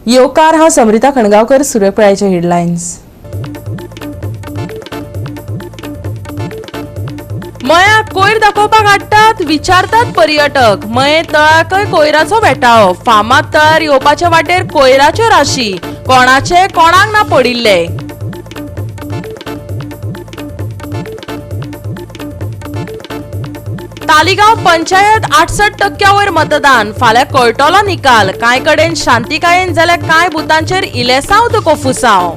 येवकार. हांव समरिता खणगांवकर. सुर्यपळाचे हेडलायन्स. मया कोयर दाखोवपाक हाडटात, विचारतात पर्यटक. मये तळाकय कोयराचो वेटाळो. फामाद तळार येवपाच्या वाटेर कोयराच्यो राशी. कोणाचे कोणाक ना पडिल्ले. तालिगांव पंचायत 68% मतदान. फाल्यां कळटलो निकाल. कांय कडेन शांतिकायेन जाल्यार कांय बुथांचेर इलेसांव त कोफुसांव.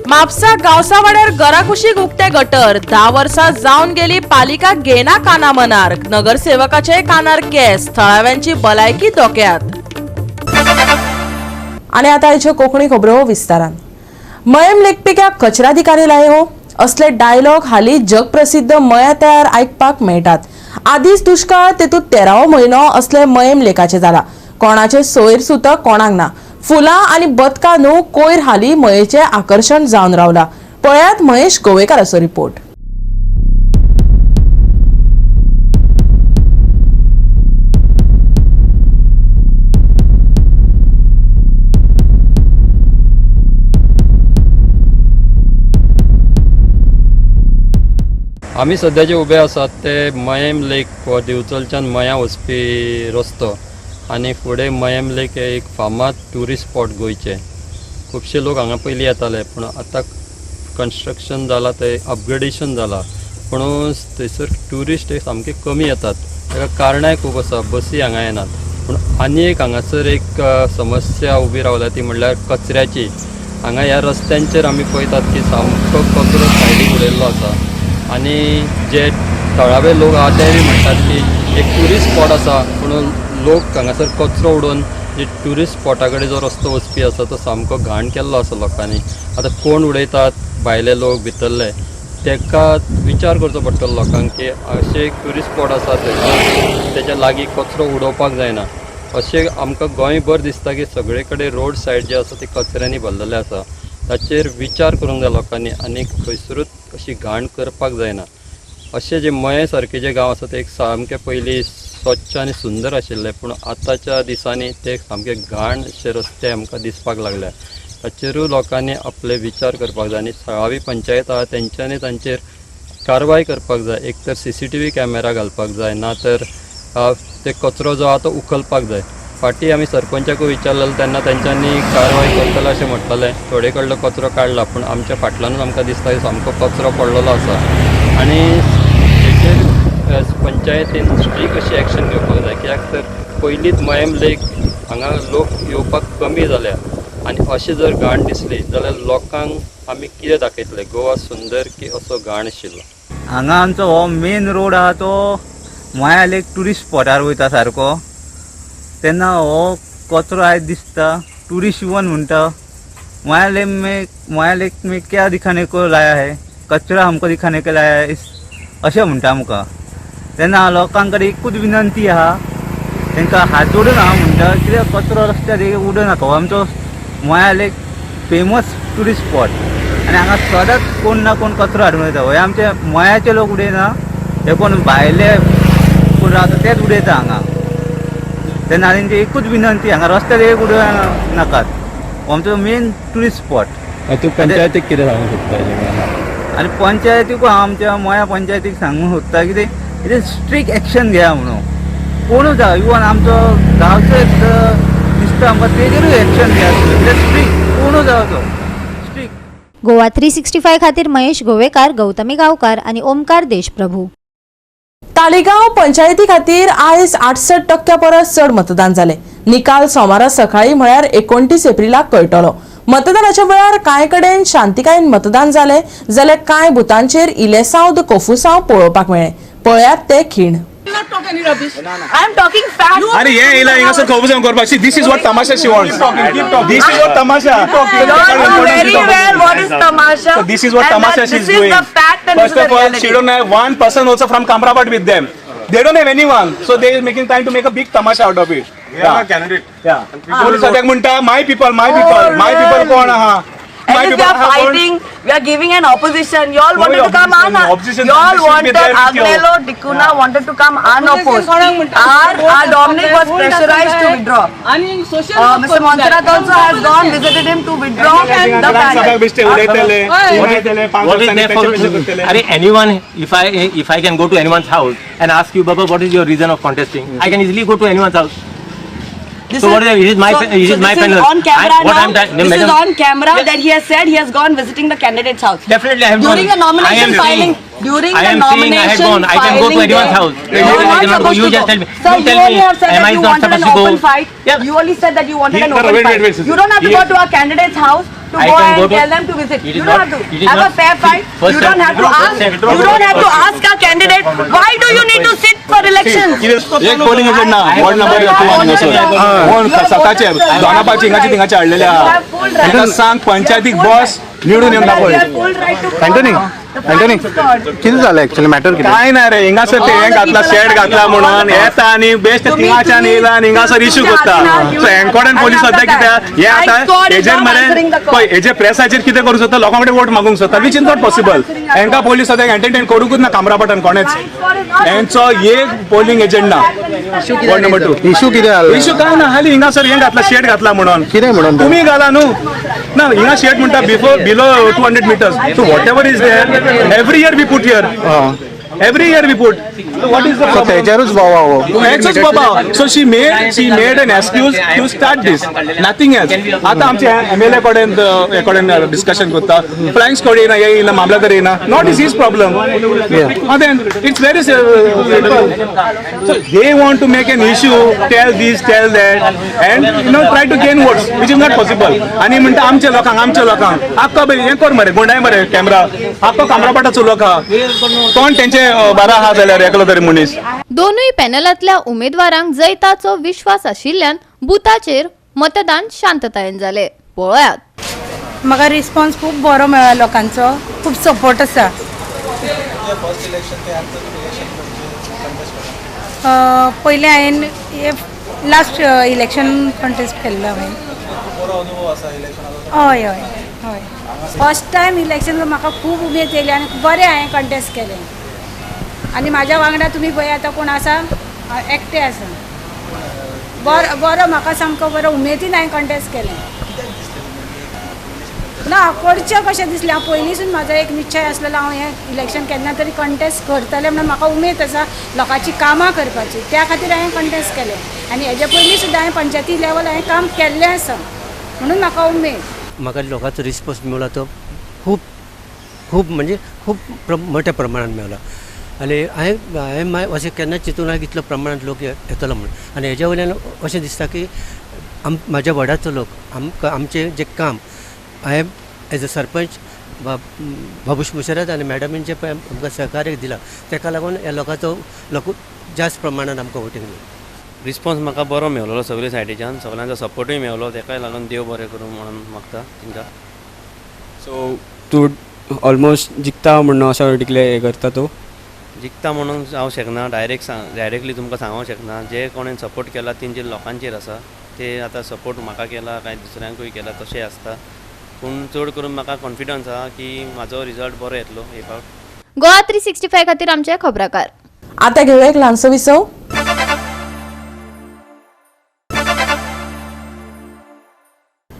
म्हापसा गांवसावाड्यार घराकुशीक उक्ते गटर. 10 वर्सां जावन गेली पालिका घेना काना मनार. नगरसेवकाचे कानार केस. थळाव्यांची भलायकी धोक्यात. आणि आता आयच्यो कोंकणी खबरो विस्तारान. मयम लेक पे क्या कचरा दिखाने लाए हो असले डायलॉग हालीं जगप्रसिद्ध मया तयार आयकपाक मेळटात. आदींच दुश्काळ, तेतूंत 13वो म्हयनो असले मयम लेकाचे जाला. कोणाचे सोयर सुतक कोणाक ना. फुलां आनी बदकां न्हू, कोयर हालीं मयेचें आकर्शण जावन रावला. पळयात महेश गोवेकाराचो रिपोर्ट. आमी सद्या जे उबे आसात ते मयेम लेक हो दिवचलच्यान मयां वचपी रस्तो आनी फुडें मयेम लेक हे एक फामाद ट्युरिस्ट स्पॉट गोंयचे. खुबशे लोक हांगा पयलीं येताले, पूण आतां कन्स्ट्रक्शन जालां, थंय अपग्रेडेशन जालां, पूण थंयसर ट्युरिस्ट हे सामके कमी येतात. ताका कारणांय खूब आसा. बसी हांगा येनात. पूण आनी एक हांगासर एक समस्या उबी रावल्या, ती म्हणल्यार कचऱ्याची. हांगा ह्या रस्त्यांचेर आमी पळयतात की सामको कचरो सायडीक उडयल्लो आसा आनी जे थळावे लोक आहा ते बी म्हणटात की एक ट्युरिस्ट स्पॉट आसा, पूण लोक हांगासर कचरो उडोवन जे ट्युरिस्ट स्पॉटा कडेन जो रस्तो वचपी आसा तो सामको घाण केल्लो आसा लोकांनी. आतां कोण उडयतात, भायले लोक भितरले, ताका विचार करचो पडटलो लोकांक की अशें एक ट्युरिस्ट स्पॉट आसा थंयसर तेच्या लागीं कचरो उडोवपाक जायना. अशें आमकां गोंयभर दिसता की सगळे कडेन रोड सायड जे आसा ते कचऱ्यांनी भरलेले आसा. ताचेर विचार करूंक जाय लोकांनी आनी खंयसरूच अशी घाण करपाक जायना. अशे जे मये सारके जे गांव आसा ते एक सामके पयलीं स्वच्छ आनी सुंदर आशिल्ले, पूण आतांच्या दिसांनी ते सामके घाण अशे रस्ते आमकां दिसपाक लागल्या. ताचेरूय लोकांनी आपले विचार करपाक जाय आनी थळावी पंचायत आहा तेंच्यांनी तांचेर कारवाय करपाक जाय. एक तर CCTV camera घालपाक जाय, ना तर ते कचरो जो आहा तो उखलपाक जाय. फाटीं आमी सरपंचाकूय विचारलेलें तेन्ना तेंच्यांनी कारवाय करतले अशें म्हटलेलें. थोडे कडलो कचरो काडला, पूण आमच्या फाटल्यानूच आमकां दिसता की सामको कचरो पडलेलो आसा आनी हेचेर पंचायतीन स्ट्रीक अशी एक्शन घेवपाक जाय. कित्याक तर पयलींच मयेम लेक हांगा लोक येवपाक कमी जाल्या आनी अशें जर घाण दिसली जाल्यार लोकांक आमी कितें दाखयतले? गोवा सुंदर की असो घाण आशिल्लो. हांगा आमचो हो मेन रोड आहा तो माया लेक ट्युरिस्ट स्पॉटार वयता सारको. तेन्ना हो कचरो आयज दिसता. ट्युरिस्ट येवन म्हणटा, माया लेक में क्या दिखाने को लाया है, कचरा हमको दिखाने को लाया है, अशें म्हणटा आमकां. तेन्ना लोकां कडेन एकूच विनंती आहा, तांकां हात जोडून हांव म्हणटा, कित्याक कचरो रस्त्यार उडोवं नाका. हो आमचो माया लेक फेमस ट्युरिस्ट स्पॉट आनी हांगा सदांच कोण ना कोण कचरो हाडून वयता. हे आमचे मयाचे लोक उडयना, हे कोण भायले कोण रावता तेच उडयता हांगा. तेन्ना तेंची एकूच विनंती, हांगा रस्त्यार एक उडोवं नाकात. हो आमचो मेन ट्युरिस्ट स्पॉट. तूं पंचायतीक कितें सांगूंक सोदता हेजेर? आनी पंचायतीकूय हांव आमच्या मया पंचायतीक सांगूंक सोदता कितें कितें स्ट्रीक एक्शन घेया म्हणून. कोणूय जावं, इवन आमचो गांवचो एक दिसता आमकां, तेजेरूय एक्शन घेया कितें स्ट्रीक, कोणूय जावं तो स्ट्रीक. गोवा 365 खातीर महेश गोवेकार, गौतमी गांवकार आणि ओमकार देशप्रभू. तालिगांव पंचायती खातीर आयज 68% परस चड मतदान जालें. निकाल सोमारा सकाळी म्हळ्यार 29 एप्रिलाक कळटलो. मतदानाच्या वेळार कांय कडेन शांतिकायेन मतदान जालें जाल्यार कांय बुथांचेर इलेसांव the कोफुसांव पळोवपाक मेळ्ळें. पळयात ते खीण. Not talk any rubbish. I am talking facts. अरे हे येयला हिंगासर खबर सांग करपाक. This is what tamasha she wants. This is what tamasha. You all know very well what is tamasha. So this is what And tamasha that she's this is doing. the fact and this First is the of all, reality. she don't have one person also from Kamrabat with them. They don't have anyone, so they are making trying to make a big tamasha out of it. We have a candidate. Yeah. कोण सद्याक म्हणटा, my people, my people, my people. Oh, कोण आहा? At My least we people are have gone- fighting. We are giving an opposition. You all No wanted to come opposition, un. Opposition You all should be wanted there with you. Agnello Dicuna wanted to come unopposed. Our Dominic was pressurized to withdraw. Mr. Monserrat also has gone visited him to withdraw the ग्राम सभा panel. बेश्टे उडयतले उडयतले पांच What is वर्सांनी there तेचे for? बेश्टे करतले. Arey, anyone, if I can go to anyone's house and ask you, Baba, what is your reason of contesting? I can easily go to anyone's house. This So what is it? It is my it is so my this panel. Is on camera I- what now. I'm trying- This is madam- on camera that he has said he has gone visiting the candidate's house. Definitely, I have During gone. the nomination I am filing, saying- during I the am saying I had nomination gone. I can go to filing anyone's day, house. You are I not cannot go. supposed You to just go. tell me. Sir, You tell you only me. have said Am that I you not wanted an supposed to go? open fight. Yeah. You only said that you wanted He- an no, open wait, wait, fight. wait, You don't have to he- go to our candidate's house to I go can and go to- tell them to visit. It is You don't not- have to it is have a not- fair fight. First You don't step- have to first ask. step- You don't have to ask our candidate. Why do you need to sit for elections? एक polling agent ना ward number two हांगासर कोण सकाळचे दोनापाची हिंगाचे थिंगाचे हाडलेले आहा तांकां सांग पंचायतीक बॉस निवडून येवंक दाखय. अँटनी, अँटनी, कितें जालें एक्चुअली मॅटर कितें? काय ना रे हिंगासर ते हें घातला शेड घातला म्हणून येता आनी बेस्ट थिंगाच्यान येयला आनी हिंगासर इश्यू करता. सो हेंकोडेन पोलीस सद्या कित्याक हे आतां हेजेर मरे पळय हेजे प्रेसाचेर कितें करूं सोदता, लोकां कडेन वोट मागूंक सोदता, which is not possible. हेंकां पोलीस सद्याक एंटरटेन करूंकूच ना कामरापटान कोणेच. हेंचो एक पोलिंग एजंट ना वॉर्ड नंबर 2. इशू कितें जालो? इश्यू काय ना हाली हिंगासर हें घातला शेड घातला म्हणून. कितें म्हणून तो? तुमी घाला न्हू ना हिंगा शेड म्हणटा before below 200 meters. So whatever is there, every year we put here, every year we put. What is the so तेजेरूच बोवाळ हो. हेचोच बाबा. So she made an excuse to start this, nothing else. आतां आमचे MLA कडेन हे कडेन discussion करता, फ्लायंग स्क्वॉड येयना, हे येयना, मामलेदार येयना. Not is his problem. Then it's very simple. So they want to make an issue, tell this, tell that, and try to gain votes, which is not possible. आनी म्हणटा आमच्या लोकांक, आमच्या लोकांक आक्को बी हें कर मरे, गुंडाय मरे कॅमेरा, आक्को कामरापाटाचो लोक आहा, कोण तेंचे बारा आहा जाल्यार एकलो तरी मनीस. दोनूय पॅनलांतल्या उमेदवारांक जैताचो विश्वास आशिल्ल्यान बुथाचेर मतदान शांततायेन जालें. पळयात. म्हाका रिस्पॉन्स खूब बरो मेळ्ळा, लोकांचो खूब सपोर्ट आसा. पयलें हांवें लास्ट इलेक्शन कॉन्टेस्ट केल्लो हांवें. हय हय हय, फर्स्ट टायम इलेक्शन म्हाका खूब उमेद येयली आनी बरें हांवें कॉन्टेस्ट केलें. आनी म्हाज्या वांगडा तुमी पळय आतां कोण आसा, एकटे आसा. बरो बरो म्हाका सामको बरो उमेदीन हांवें कॉन्टेस्ट केलें. ना करचें कशें दिसलें, हांव पयलींसून म्हाजो एक निश्चय आसलेलो, हांव हें इलेक्शन केन्ना तरी कंटेस्ट करतलें म्हणून. म्हाका उमेद आसा लोकांची कामां करपाची, त्या खातीर हांवें कंटेस्ट केलें. आनी हेजे पयलीं सुद्दां हांवें पंचायती लेवल हांवें काम केल्लें आसा, म्हणून म्हाका उमेद. म्हाका लोकांचो रिस्पोन्स मेळ्ळो तो खूब खूब म्हणजे खूब मोठ्या प्रमाणात मेळ्ळो. आनी हांवें हांवें अशें केन्नाच चिंतूंक ना इतलो प्रमाणांत लोक येतलो म्हूण. आनी हेज्या वयल्यान अशें दिसता की म्हाज्या वॉर्डाचो लोक आमकां आमचें जें काम हांवें एज अ सरपंच बाबूश मुशरत आनी मॅडमीन जें पळय आमकां सहकार्य दिलां तेका लागून ह्या लोकांचो लोक जास्त प्रमाणान आमकां वोटींग दिलें. रिस्पॉन्स म्हाका बरो मेवलेलो सगळे सायडीच्यान, सगळ्यांचो सपोर्टूय मेवलो, तेकाय लागून देव बरें करूं म्हणून मागता तेंकां. सो तूं ऑलमोस्ट जिखता म्हणून असो डिक्लेर हें करता तूं? जिखता म्हणून हांव शकना डायरेक्ट सांग, डायरेक्टली तुमकां सांगूंक शकना. जे कोणें सपोर्ट केला तेंचे लोकांचेर आसा ते. आतां सपोर्ट म्हाका केला कांय दुसऱ्यांकूय केला तशें आसता, पूण चड करून म्हाका कॉन्फिडन्स आहा की म्हाजो रिजल्ट बरो येतलो हे फावट. गोवा 365 खातीर आमचे खबराकार. आता घेऊया एक ल्हानसो विसव.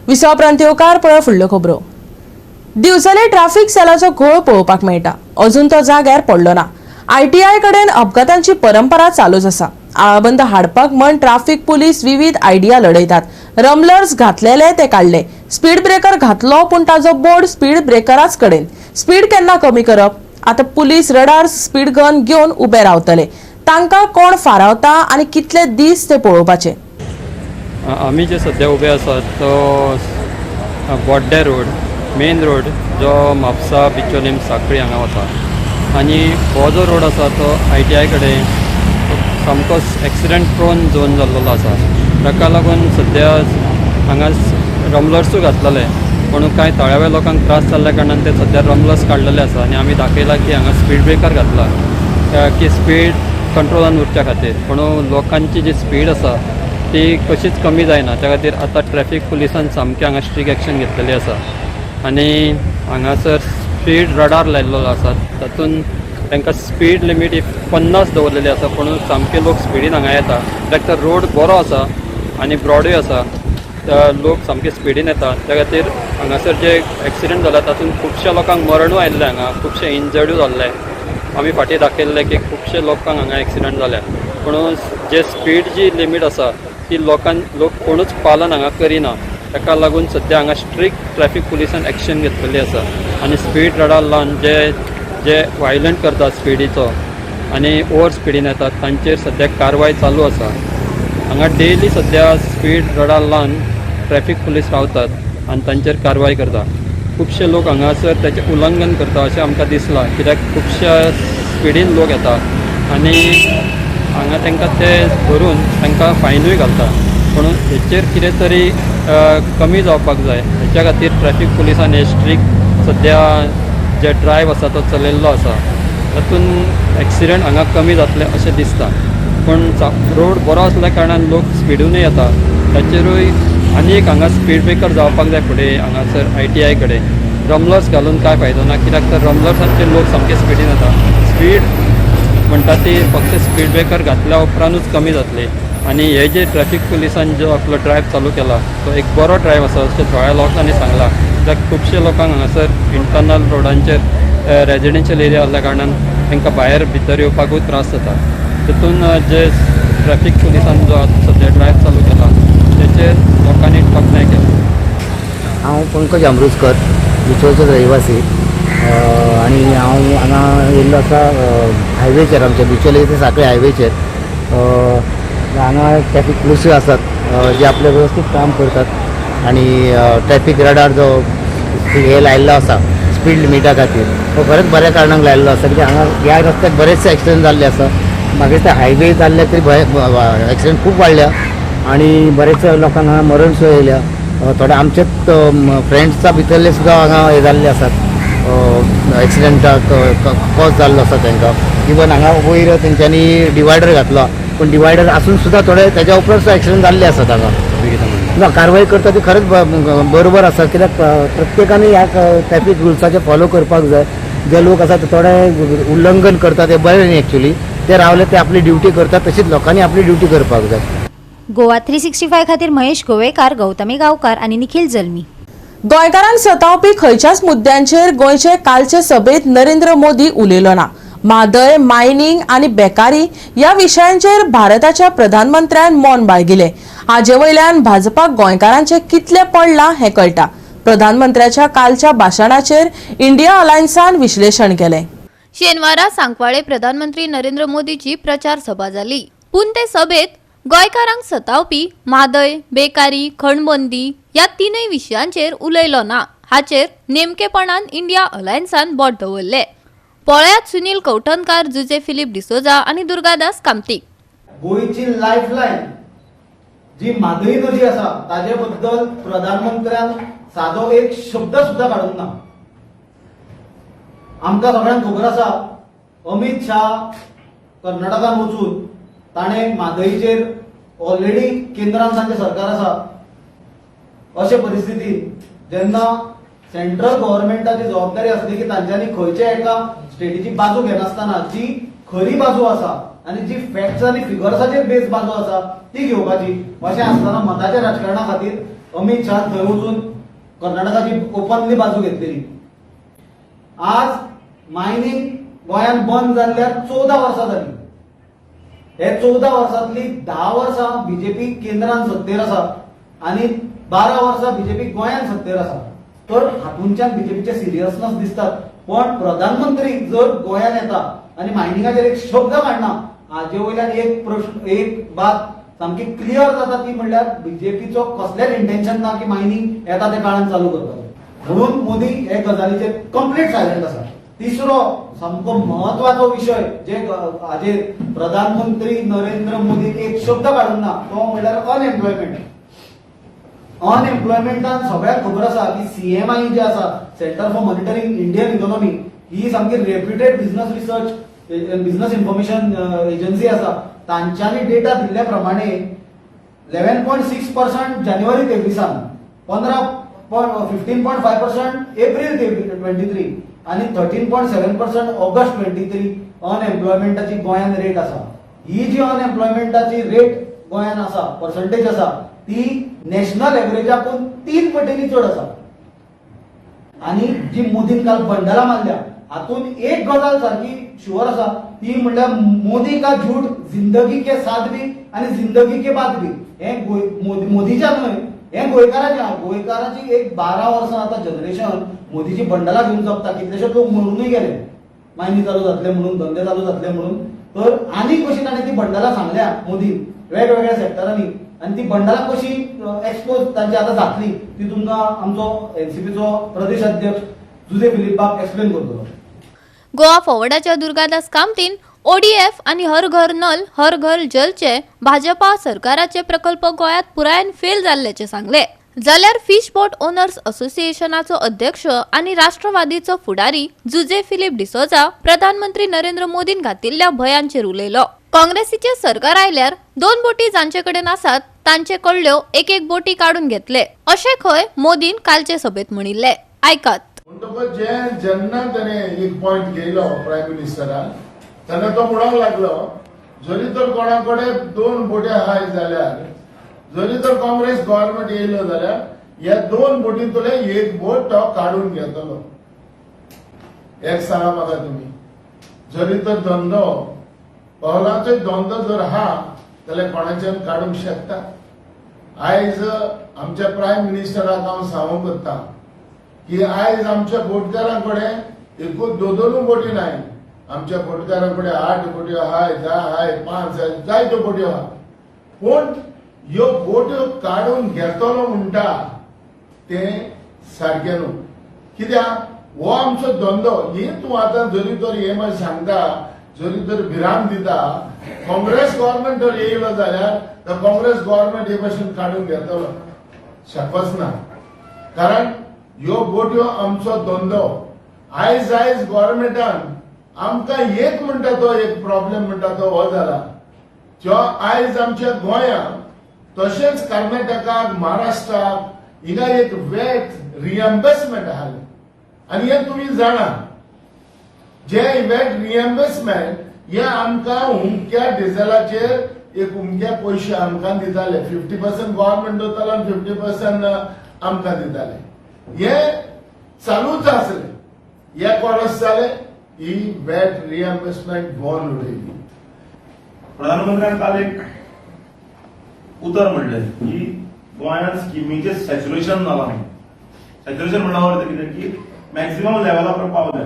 विसवा उपरांत येवकार. पळय फुडल्यो खबरो. दिवचले ट्राफिक सेलाचो घोळ पळोवपाक मेळटा, अजून तो जाग्यार पडलो ना. आयटीआय कडेन अपघातांची परंपरा चालूच आसा. आळाबंद हाडपाक म्हण ट्राफिक पुलीस विविध आयडिया लढयतात. रमलर्स घातलेले ते काडले, स्पीड ब्रेकर घातलो पूण ताजो बोर्ड स्पीड ब्रेकराच कडेन. स्पीड केन्ना कमी करप? आतां पुलीस रडार स्पीड गन घेवन उबे रावतले, तांकां कोण फारावता आनी कितले दीस ते पळोवपाचे. आमी जे सद्या उबे आसात तो बोड्डे रोड, मेन रोड जो म्हापसा बिचोलीम साखळी हांगा वता. आनी हो जो रोड आसा तो आयटीआय कडेन सामको एक्सिडंट प्रोन झोन जाल्लो आसा. ताका लागून सद्या हांगा रमलर्सूय घातलेले, पूण कांय थळाव्या लोकांक त्रास जाल्ल्या कारणान ते सद्या रमलर्स काडलेले आसा. आनी आमी दाखयलां की हांगा स्पीड ब्रेकर घातला की स्पीड कंट्रोलान उरच्या खातीर, पूण लोकांची जी स्पीड आसा ती कशीच कमी जायना. त्या खातीर आतां ट्रॅफिक पुलिसान सामकें हांगा स्ट्रीक एक्शन घेतलेली आसा. आनी हांगासर स्पीड रडार लायल्लो आसा. तातूंत तांकां स्पीड लिमीट ही 50 दवरलेली आसा, पूण सामके लोक स्पिडीन हांगा येता, कित्याक तर रोड बरो आसा आनी ब्रॉडूय आसा. लोक सामके स्पिडीन येता. त्या खातीर हांगासर जे एक्सिडंट जाला तातूंत खुबश्या लोकांक मरणूय आयिल्लें, हांगा खुबशे इंजर्डूय जाल्ले. आमी फाटीं दाखयल्ले की खुबशे लोकांक हांगा एक्सिडंट जाल्या. पूण जे स्पीड जी लिमीट आसा ती लोक कोणूच पालन हांगा करिना. ताका लागून सद्या हांगा स्ट्रिक्ट ट्रॅफिक पुलिसान एक्शन घेतलेली आसा आनी स्पीड रडार लावन जे जे वायलंट करतात स्पिडीचो आनी ओवर स्पिडीन येतात तांचेर सद्या कारवाय चालू आसा. हांगा डेली सद्या स्पीड रडार लावन ट्रॅफिक पुलीस रावतात आनी तांचेर कारवाय करता. खुबशे लोक हांगासर ताचें उल्लंघन करता अशें आमकां दिसलां, कित्याक खुबश्या स्पिडीन लोक येता आनी हांगा तांकां ते धरून तांकां फायनूय घालता. पूण हेचेर कितें तरी कमी जावपाक जाय. हेच्या खातीर ट्रॅफिक पुलिसान हे स्ट्रिक्ट सद्या जे ड्रायव आसा तो चलयल्लो आसा, तातूंत एक्सिडंट हांगा कमी जातले अशें दिसता. पूण रोड बरो आसल्या कारणान लोक स्पिडूनय येता. ताचेरूय आनी एक हांगा स्पीड ब्रेकर जावपाक जाय फुडें. हांगासर ITI कडेन रमलर्स घालून कांय फायदो ना, कित्याक तर रमलर्सांचेर लोक सामके स्पिडीन येता. स्पीड म्हणटा ती फक्त स्पीड ब्रेकर घातल्या उपरांतूच कमी जातली. आनी हे जे ट्रॅफिक पुलिसान जो आपलो ड्रायव चालू केला तो एक बरो ड्रायव आसा अशें थोड्या लोकांनी सांगलां, कित्याक खुबशे लोकांक हांगासर इंटरनल रोडांचेर रेजिडेन्शियल एरिया आसल्या कारणान तांकां भायर भितर येवपाकूय त्रास जाता. तितून जे ट्रॅफिक पुलिसान जो आतां सद्या ड्रायव चालू केला तेचेर लोकांनी तोखणाय केली. हांव पंकज आमरोजकर, दिवचलचोच रहिवासी आनी हांव हांगा येयल्लो आसा हायवेचेर, आमच्या दिवचले ते सांखळे हायवेचेर. हांगा ट्रॅफिक पुलिसूय आसात जे आपलें वेवस्थीत काम करतात आनी ट्रॅफिक रडार जो हे लायल्लो आसा स्पीड लिमिटा खातीर तो खरेंच बऱ्या कारणाक लायल्लो आसा, कित्याक हांगा ह्या रस्त्याक बरेचशे एक्सिडंट जाल्ले आसा. मागीर ते हायवे जाल्ले तरी एक्सिडंट खूब वाडल्या आनी बरेचशे लोकांक हांगा मरण सुद्दां येयल्या. थोडे आमचेच फ्रेंड्सा भितरले सुद्दां हांगा हे जाल्ले आसात, एक्सिडंटाक कॉज जाल्लो आसा तांकां. इवन हांगा वयर तेंच्यांनी डिवायडर घातला, पूण डिवायडर आसून सुद्दां थोडे तेज्या उपरांत सुद्दां एक्सिडंट जाल्ले आसात हांगा. ना, कारवाय करता ती खरेंच बरोबर आसा, कित्याक प्रत्येकान ह्या ट्रॅफिक रुल्साचें फॉलो करपाक जाय. जे लोक आसा ते थोडे उल्लंघन करता ते बरें न्ही. एक्चुली ते रावले, ते आपली ड्युटी करतात, तशीच लोकांनी आपली ड्युटी करपाक जाय. गोवा 365 खातीर महेश गोवेकार, गौतमी गांवकार आनी निखिल जल्मी. गोंयकारांक सतावपी खंयच्याच मुद्द्यांचेर गोंयचे कालचे सभेत नरेंद्र मोदी उलयलो ना. म्हादय, मायनिंग आनी बेकारी ह्या विशयांचेर भारताच्या प्रधानमंत्र्यान मौन बाळगिले. हाजे वयल्यान भाजपाक गोंयकारांचे कितले पडलां हें कळटा. प्रधानमंत्र्याच्या कालच्या भाशणाचेर इंडिया अलायन्सान विश्लेशण केलें. शेनवारा सांकवाळे प्रधानमंत्री नरेंद्र मोदीची प्रचार सभा जाली, पूण ते सभेत गोंयकारांक सतावपी म्हादय, बेकारी, खणबंदी ह्या तिनूय विशयांचेर उलयलो ना. हाचेर नेमकेपणान इंडिया अलायन्सान बोट दवरले. पळयात सुनील कवठणकार, जुजे फिलीप डिसोजा आनी दुर्गादास कामतीक. गोंयची लायफलायन जी म्हादई नदी आसा ताजे बद्दल प्रधानमंत्र्यान सादो एक शब्द सुद्दां काडूंक ना. आमकां सगळ्यांक खबर आसा, अमित शाह कर्नाटकान वचून ताणें म्हादईचेर, ऑलरेडी केंद्रान तांचें सरकार आसा, अशे परिस्थितीत जेन्ना सेंट्रल गव्हर्मेंटाची जबाबदारी आसली की तांच्यांनी खंयच्या एका स्टेटीची बाजू घेनासतना जी खरी बाजू आसा आनी जी फॅक्ट्स आनी फिगर्साचेर बेस बाजू आसा ती घेवपाची, अशें आसतना मताच्या राजकारणा खातीर अमित शाह थंय वचून कर्नाटकाची ओपनली बाजू घेतलेली. आज मायनिंग गोंयांत बंद जाल्ल्यार 14 वर्सां जाली. हे 14 वर्सांतली 10 वर्सां बीजेपी केंद्रान सत्तेर आसा आनी 12 वर्सां बीजेपी गोंयांत सत्तेर आसा. तर हातूंच्यान बीजेपीचे सिरियसनेस दिसतात. पण प्रधानमंत्री जर गोंयांत येता आनी मायनिंगाचेर एक शब्द काडना, हाजे वयल्यान एक प्रश्न, एक बात सामकी क्लियर जाता, ती म्हणल्यार बीजेपीचो कसलेच इंटेन्शन ना की मायनिंग येता त्या काळान चालू करपाचें. म्हणून मोदी हे गजालीचेर कंप्लीट सायलंट आसा. तिसरो सामको म्हत्वाचो विशय जे हाजेर प्रधानमंत्री नरेंद्र मोदी एक शब्द काडूंक ना तो म्हणल्यार अनएम्प्लॉयमेंट. अनएम्प्लॉयमेंटान सगळ्यांक खबर आसा की सीएमआय जे आसा, Centre for Monitoring Indian Economy, ही सामकी reputed business research, business information agency आसा. तांच्यांनी डेटा दिल्ल्या प्रमाणे 11.6% जानेवारी 23 15 15.5% April 23 आनी 13.7% ऑगस्ट 23 अनएम्प्लॉयमेंटाची गोंयान रेट आसा. ही जी अनएम्प्लॉयमेंटाची रेट गोंयान आसा, पर्संटेज आसा, ती नॅशनल एवरेजाकून तीन पटींनी चड आसा. आनी जी मोदीन काल बंडलां मारल्या, हातून एक गजाल सारकी शुअर आसा, ती म्हणल्यार "मोदी का झूठ जिंदगी के साथ भी आणि जिंदगी के बाद भी". हे मोदीच्या न्हय, हे गोंयकाराचें आहा. गोंयकाराची एक 12 वर्सां आतां जनरेशन मोदीची बंडलां घेवन जगता. कितलेशे लोक मरुनूय गेले मायनी चालू जातले म्हणून, धंदे चालू जातले म्हणून. तर आनी कशी ताणें ती बंडलां सांगल्या मोदीन वेगवेगळ्या सेक्टरांनी आनी ती बंडलां कशी एक्सपोज तांची आतां जातली, ती तुमकां आमचो एनसीपीचो प्रदेश अध्यक्ष जुजे फिलीप बाब एक्सप्लेन करतलो. गोवा फॉरवर्डाच्या दुर्गादास कामतीन ओडीएफ आनी हर घर नल हर घर जलचे भाजपा सरकाराचे प्रकल्प गोंयांत पुरायेन फेल जाल्ल्याचे सांगले. जाल्यार फिश बोट ओनर्स असोसिएशनाचो अध्यक्ष आनी राष्ट्रवादीचो फुडारी जुजे फिलीप डिसोजा प्रधानमंत्री नरेंद्र मोदीन घातिल्ल्या भयांचेर उलयलो. काँग्रेसीचे सरकार आयल्यार दोन बोटी जांचे कडेन आसात तांचे कडल्यो एक एक बोटी काडून घेतले, अशें खंय मोदीन कालचे सभेत म्हणिल्ले. आयकात. म्हणटकच जे जेन्ना ताणें एक पॉयंट घेयलो प्रायम मिनिस्टरान, तेन्ना तो म्हणूंक लागलो, जरी तर कोणा कडेन दोन बोटी आहाय जाल्यार, जरी तर काँग्रेस गव्हर्मेंट येयलो जाल्यार ह्या दोन बोटींतले एक बोट तो काडून घेतलो. एक सांगा म्हाका तुमी, जरी तर धंदो पावलाचो धंदो जर आहा जाल्यार कोणाच्यान काडूंक शकता? आयज आमच्या प्रायम मिनिस्टराक हांव सांगूंक कोत्ता की आयज आमच्या बोटकारां कडेन एकूच दोन दोनूय बोटी नाय. आमच्या बोटकारां कडेन आठ बोट्यो आहाय, 10 आहाय, पांच आहाय, जायत्यो बोट्यो आहा. पूण ह्यो बोट्यो काडून घेतलो म्हणटा तें सारकें न्हू, कित्याक हो आमचो धंदो. ही तूं आतां जरी तर हे मातशें सांगता, जरी तर भिरांत दिता, काँग्रेस गव्हर्मेंट जर येयलो जाल्यार तर काँग्रेस गव्हर्मेंट हे भशेन काडून घेतलो, शकच ना. कारण ह्यो बोट्यो आमचो धंदो. आयज आयज गव्हर्मेंटान आमकां एक म्हणटा तो एक प्रॉब्लेम म्हणटा तो हो जाला, जो आयज आमच्या गोंयांत तशेंच कर्नाटकाक, महाराष्ट्राक हिंगा एक वॅट रिएम्बर्समेंट आसलें आनी हें तुमी जाणा, जे वॅट रिएम्बर्समेंट हे आमकां हुमक्या डिझेलाचेर एक उमक्या पयशे आमकां दिताले. 50% गव्हर्मेंट दवरतालो आनी 50% आमकां दिताले. हे चालूच आसले. एक वर्स जालें ही वॅट रिएम्बर्समेंट बंद उडयली. प्रधानमंत्र्यान काल एक उतर म्हणलें की गोंयांत स्किमीचें सॅच्युरेशन जालां. सॅच्युरेशन म्हणल्यार अर्थ कितें की मॅक्सिमम लेवला पर पावले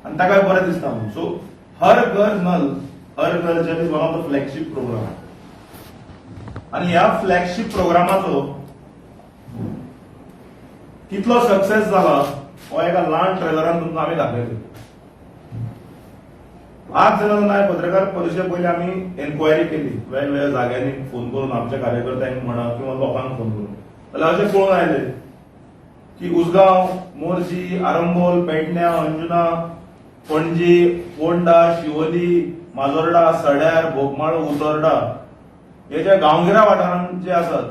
आनी ताका बरें दिसता म्हणून. सो हर घर नल हर घर जल is one of the flagship program आनी ह्या फ्लॅगशीप प्रोग्रामाचो कितलो सक्सेस जाला हो एका ल्हान ट्रेलरान तुमकां आमी दाखयले. आज जेन्ना पत्रकार परिशदे पयलीं आमी एन्क्वायरी केली वेगवेगळ्या जाग्यांनी फोन करून, आमच्या कार्यकर्त्यांक म्हणा किंवा लोकांक फोन करून, जाल्यार अशें कळून आयलें की उसगांव, मोरजी, आरंबोल, पेडण्या, अंजुना, पणजी, पोंडा, शिवोली, माजोर्डा, सड्यार, बोगमाळो, उतोर्डा हे जे गांवगिऱ्या वाठारांत जे आसात,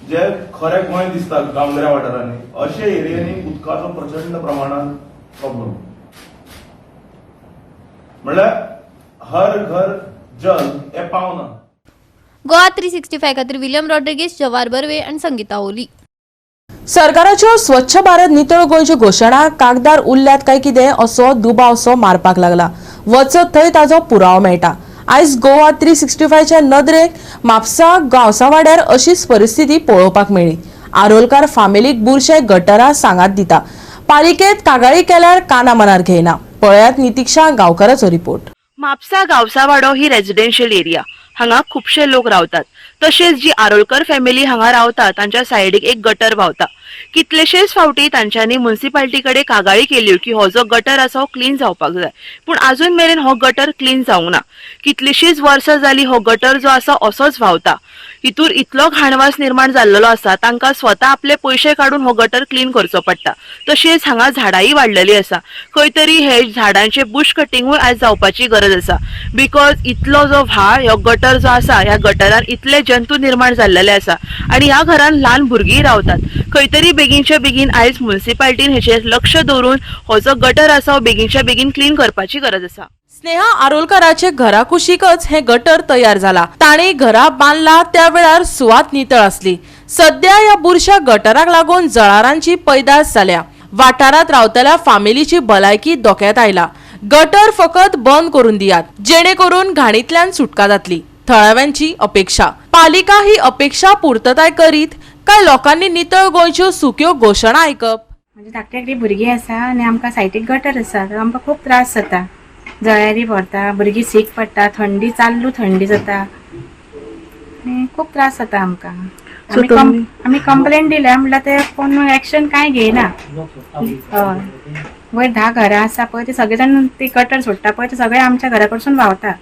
जे खरे गोंय दिसता गांवगिऱ्या वाठारांनी, अशे एरियांनी उदकाचो प्रचंड प्रमाणात प्रॉब्लम. म्हणल्यार हर घर जल हे पावना. गोवा 365 खातीर विलियम रॉड्रिगीस, जवार बर्वे आनी संगीता ओली. सरकाराच्यो स्वच्छ भारत नितळ गोंयच्यो घोशणा कागदार उरल्यात काय कितें असो दुबावसो मारपाक लागला. वचत थंय ताजो पुरावो मेळटा. आयज गोवा 365च्या नदरेक म्हापसा गांवसावाड्यार अशीच परिस्थिती पळोवपाक मेळ्ळी. आरोलकार फामिलीक बुरशे गटरां सांगात दिता. पालिकेत कागाळी केल्यार काना मनार घेयना. पळयात नितिक्षा गांवकाराचो रिपोर्ट. म्हापसा गावसावाडो ही रेजिडेन्शियल एरिया. हांगा खुबशे लोक रावतात. तशेंच जी आरोलकर फॅमिली हांगा रावता, तांच्या सायडीक एक गटर व्हांवता. कितलेशेच फावटी तांच्यांनी मुन्सिपाल्टी कडेन कागाळी केल्यो की हो जो गटर आसा हो क्लीन जावपाक जाय, पूण अजून मेरेन हो गटर क्लीन जावंक ना. कितलीशीच वर्सां जाली हो गटर जो आसा असोच व्हांवता. हितूर इतलो घाणवास निर्माण जाल्लेलो आसा, तांकां स्वता आपले पयशे काडून हो गटर क्लीन करचो पडटा. तशेंच हांगा झाडांय वाडलेली आसा, खंय तरी हे झाडांचे बुश कटिंगूय आयज जावपाची गरज आसा. Because इतलो जो व्हाळ हो गटर जो आसा, ह्या गटरान इतले जंतू निर्माण जाल्लेले आसा आनी ह्या घरान ल्हान भुरगीं रावतात. खंय तरी बेगीनच्या बेगीन आयज मुन्सिपाल्टीन हेचेर लक्ष दवरून हो जो गटर आसा हो बेगीनच्या बेगीन क्लीन करपाची गरज आसा. स्नेहा आरोलकराचे घरा कुशीकच हे गटर तयार जाला. ताणी घरा बांदला त्या वेळार सुवात नितळ आसली. सध्या ह्या बुरशा गटराक लागून जळारांची पैदास जाल्या. वाठारांत रावतल्या फामिलीची भलायकी धोक्यात आयला. गटर फकत बंद करून दियात, जेणे करून घाणींतल्यान सुटका जातली, थळाव्यांची अपेक्षा. पालिका ही अपेक्षा पूर्तताय करीत काय लोकांनी नितळ गोंयच्यो सुक्यो घोशणा आयकप? म्हणजे धाकटी धाकटी भुरगीं आसा आनी आमकां सायडीक गटर आसा, तर आमकां खूब त्रास जाता. जळारी भरता, भुरगीं सीक पडटा, थंडी चालू थंडी जाता आनी खूब त्रास जाता आमकां. आमी कंप्लेन दिल्या म्हणल्यार ते कोण एक्शन कांय घेयना. हय, वयर 10 घरां आसा पळय, ते सगळे जाण ती गटर सोडटा पळय, ते सगळे आमच्या घरा कडसून व्हांवता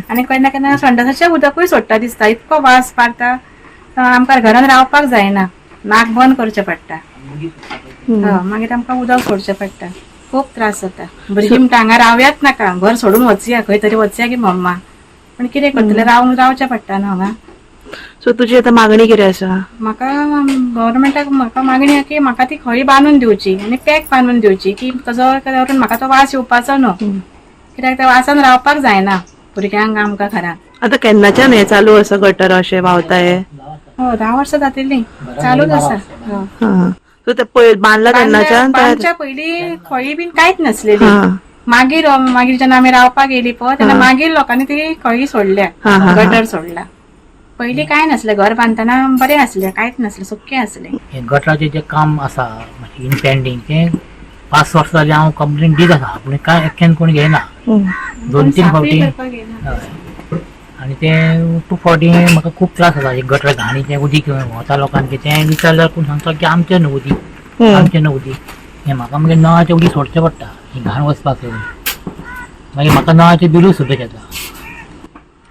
आनी केन्ना केन्ना संडासाचें उदकूय सोडटा दिसता. इतको वास मारता, आमकां घरान रावपाक जायना, नाक बंद करचें पडटा. मागीर आमकां उदक सोडचें पडटा. खूब त्रास जाता. भुरगीं म्हणटा हांगा रावयात नाका, घर सोडून वचया, खंय तरी वचया की मम्मा. पूण कितें करतलें, रावचें पडटा न्हू हांगा. सो तुजी आतां मागणी कितें आसा? म्हाका गव्हर्मेंटाक म्हाका मागणी आसा की म्हाका ती खळी बांदून दिवची आनी पॅक बांदून दिवची की ताजो करून म्हाका तो वास येवपाचो न्हू. कित्याक त्या वासान रावपाक जायना भुरग्यांक आमकां घरांत. आतां केन्नाच्यान हें चालू आसा गटर अशें व्हांवता हें? हो, 10 वर्सां जातलीं चालूच आसा. सो ते पयर बांदला तेन्नाच्यान? बांदच्या पयलीं खळी बीन कांयच नासलेली. मागीर मागीर जेन्ना आमी रावपाक गेली पळय तेन्ना मागीर लोकांनी ती खळी सोडल्या, गटर सोडला. पयलीं कांय नासलें, घर बांदतना बरें आसलें, कांयच नासलें, सुक्कें आसलें. हें गटराचें जें काम आसा इन पेंडींग, तें 5 वर्सां जालीं हांव कंप्लेन दीत आसा, पूण कांय एक्शन कोण घेयना. 2-3 फावटी आनी तें 2 फावटी म्हाका खूब त्रास जाता. गटर घाणी तें उदीक व्हांवता लोकांचें, तें विचारल्यार कोण सांगता की आमचें न्हू उदीक, आमचें न्हू उदीक. हें म्हाका मागीर नळाचें उदीक सोडचें पडटा ही घाण वचपाक लागून. मागीर म्हाका नळाचें बिलूय सुद्दां येता.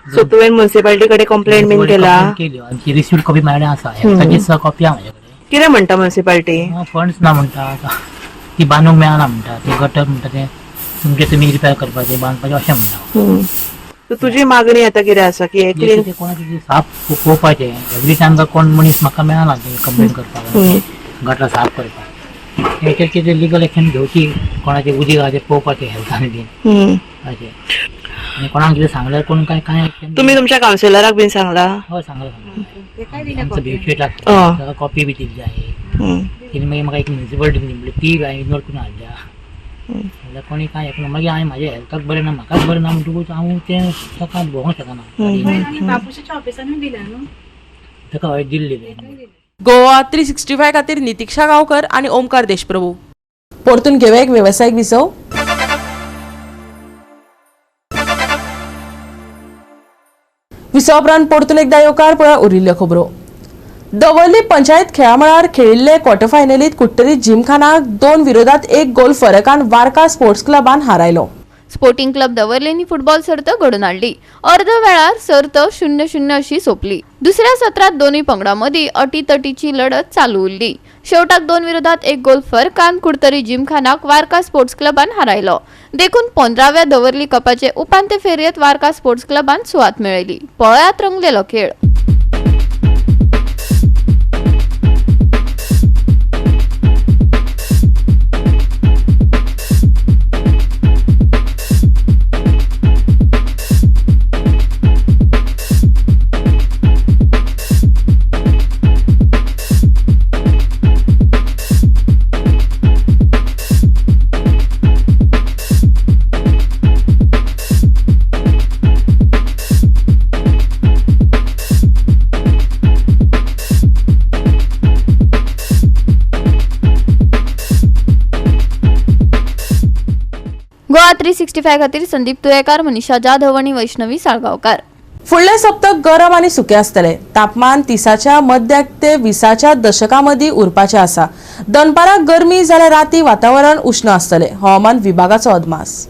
सो तुवें मुन्सिपाल्टी कडेन कंप्लेन बीन केला? केली आनी रिसिव्ड कॉपी म्हाजे कडेन आसा, ताची सुद्दां कॉपी आसा म्हाजे कडेन. कितें म्हणटा मुन्सिपाल्टी? फंड्स ना म्हणटा, ती बांदूंक मेळना म्हणटा, ते गटर म्हणटा ते तुमचे तुमी रिपेर करपाचें बांदपाचें अशें म्हणटा. तुजी मागणी आतां कितें आसा की क्लीन कोणाचें साफ पळोवपाचें? एवरी टायम कोण मनीस म्हाका मेळना ते कंप्लेन करपाक, गटर साफ करपाक. हेचेर कितें लिगल एक्शन घेवची, कोणाचें उदीक आसा तें पळोवपाचें हेल्थान बीन अशें. आनी कोणाक कितें सांगल्यार कोण काय कांय. तुमी तुमच्या कावन्सिलराक बीन सांगला? हय, सांगलां. आमचो बेडशीट ताका कॉपी बी दिल्ली आहे तिणें. मागीर म्हाका एक म्युनिसिपालिटी दिली म्हणल्यार ती हांवें इग्नोर करून हाडल्या. म्हणल्यार कोणी कांय आयकना. मागीर हांवें म्हाज्या हेल्थाक बरें ना, म्हाकाच बरें ना म्हणटकूच हांव तें ताका भोगोंक शकना. बापूच्या ऑफिसानूय दिल्या न्हू ताका हांवें दिल्ली. गोवा 365 खातीर नितिक्षा गांवकर आनी ओमकार देशप्रभू. परतून घेवया एक वेवसायीक विसव. विसवा उपरांत परतून एकदा येवकार. पळया उरिल्ल्यो खबरो. दवर्ली पंचायत खेळामळार खेळिल्ले क्वॉर्टर फायनलीत कुडटरी जिमखानाक 2-1 गोल फरकान Varca sports क्लबान हारायलो. Sporting club दवर्लेंनी football सर्त घडोवन हाडली. अर्द वेळार सर्त 0-0 अशी सोंपली. दुसऱ्या सत्रात दोनूय पंगडां मदीं अटीतटीची लढत चालू उरली. शेवटाक 2-1 गोल फरकान कुडतरी जिमखानाक वारका स्पोर्ट्स क्लबान हारायलो. देखून 15व्या दवर्ली कपाचे उपांत्य फेरयेत वारका स्पोर्ट्स क्लबान सुवात मेळयली. पळयात रंगलेलो खेळ. गोवा 365 खातीर संदीप तुयेकार, मनीषा जाधव आणि वैष्णवी साळगांवकार. फुडले सप्तक गरम आनी सुकें आसतलें. तापमान 30च्या मध्याक ते 20च्या दशका मदीं उरपाचें आसा. दनपाराक गरमी जाल्यार राती वातावरण उश्ण आसतलें. हवामान विभागाचो अदमास.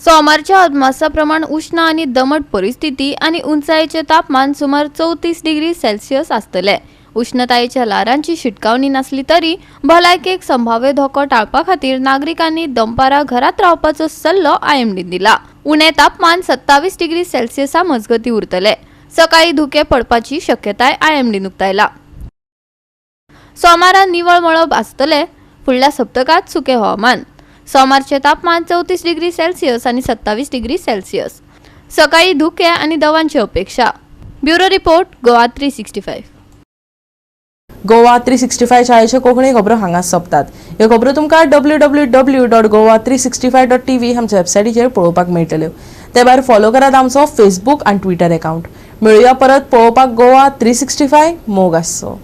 सोमारच्या अदमासा प्रमाण उश्ण आनी दमट परिस्थिती आनी उंचायेचें तापमान सुमार 34 डिग्री सेल्सियस आसतलें. उश्णतायेच्या ल्हारांची शिटकावणी नासली तरी भलायकेक संभाव्य धोको टाळपा खातीर नागरिकांनी दनपारां घरांत रावपाचो सल्लो आयएमडीन दिला. उणें तापमान 27 डिग्री सेल्सियसा मजगतीं उरतलें. सकाळी धुकें पडपाची शक्यताय आयएमडीन उक्तायला. सोमारा निवळ मळब आसतलें. फुडल्या सप्तकांत सुकें हवामान. सोमारचें तापमान 34 डिग्री सेल्सियस आनी 27 डिग्री सेल्सियस. सकाळी धुकें आनी दवांची अपेक्षा. Bureau report, Goa 365. Goa 365 आयच्यो कोंकणी खबरो हांगा सोंपतात. ह्यो खबरो तुमकां www.goa365.tv आमच्या वेबसायटीचेर पळोवपाक मेळटल्यो. ते भायर फॉलो करात आमचो फेसबूक आनी ट्विटर अकाउंट. मेळुया परत पळोवपाक गोवा 365. मोग आसचो.